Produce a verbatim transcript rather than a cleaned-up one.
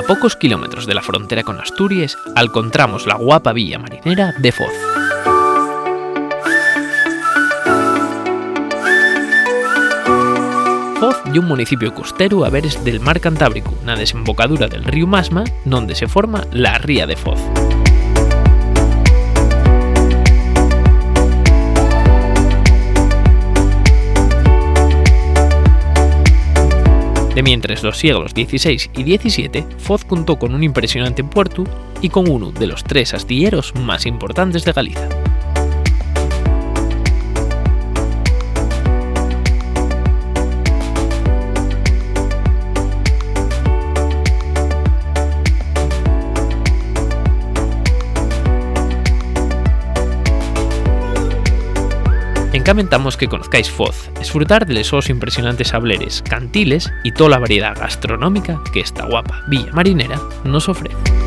pocos kilómetros de la frontera con Asturies, alcontramos la guapa villa marinera de Foz. Foz ye un municipiu costeru a veres del mar Cantábricu, na desembocadura del ríu Masma, nonde se forma la ría de Foz. De mientres los sieglos dieciséis y diecisiete, Foz contó con un impresionante puertu y con unu de los tres astilleros más importantes de Galiza. Encamentamos que conozcáis Foz, esfrutar de les sos impresionantes sableres, cantiles y tola variedá gastronómica que esta guapa villa marinera nos ofrece.